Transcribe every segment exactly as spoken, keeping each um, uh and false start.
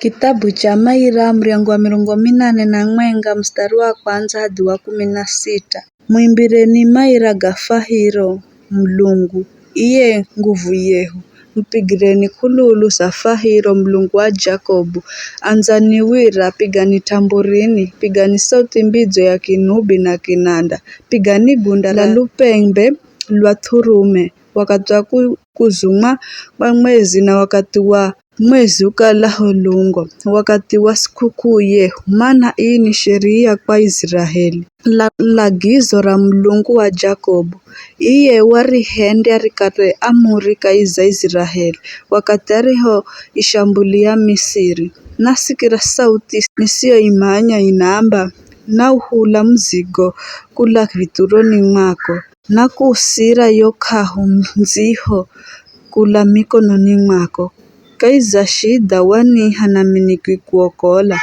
Kithabu cha Maira, muryango wa mirongo minane na mwenga, mustari wa kwandza hadi wa kumi na sita. Mwimbireni maira ga fahiro Mulungu, iye nguvu yehu. Mupigireni k'ululu za fahiro, Mulungu wa Jakobu. Andzani wira, pigani tamburini, pigani sauti mbidzo ya kinubi na kinanda. Pigani gunda la lupembe lwa thurume, wakathi wa ku-, kuzumwa kwa mwezi na wakathi wa mwezi ukalaho lungo, wakathi wa sikukuu yehu, mana ii ni sheria kwa Iziraheli, la-, lagizo ra Mulungu wa Jakobu. Iye warihendya rikale amuri kahi za Iziraheli, wakathi arihoishambulia Misiri. Nasikira sauthi nisiyoimanya inaamba, nauhula muzigo kula vithuroni mwako, nakuusira yo k'ahu ndziho kula mikononi mwako. Kahi za shidha waniiha nami nikikuokola,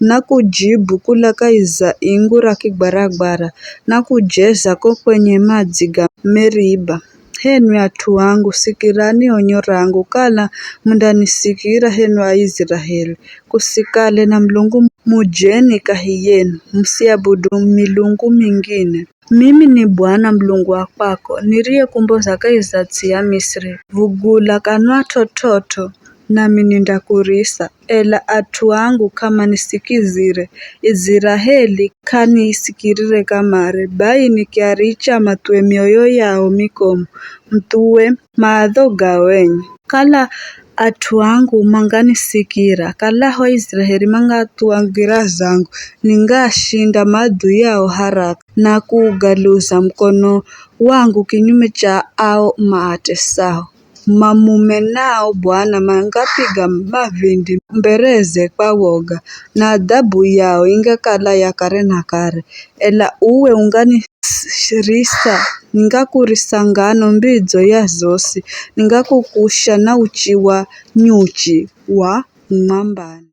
nakujibu kula kahi za ingu ra kigwaragwara, nakujeza ko kwenye madzi ga Meriba. H'enwi at'u angu, sikirani onyo rangu, kala mundanisikira h'enwi Aiziraeli. Kusikale na mulungu mujeni kahi yenu, musiabudu milungu mingine. Mimi ni Bwana Mulungu wa kwako, niriyekumboza kahi za ts'i ya Misiri. Vugula kanwa t'ot'ot'o, nami nindakurisa. Ela at'u angu k'amanisikizire, Iziraheli k'aniisikirire kamare, bai nikiaricha mathuwe mioyo yao mikomu, muthuwe maatho gao enye. Kala at'u angu manganisikira, kalaho Aiziraheli mangathuwa ngira zangu, ningaashinda maadui ao haraka, na kuugaluza mukono wangu kinyume cha ao maatesao. Mamumenao Bwana mangapiga mavindi mbereze kwa woga, na adhabu yao ingakala ya kare na kare. Ela uwe unganirisa, ningakurisa ngano mbidzo ya zosi, ningakukusha na uchi wa nyuchi wa mwambani.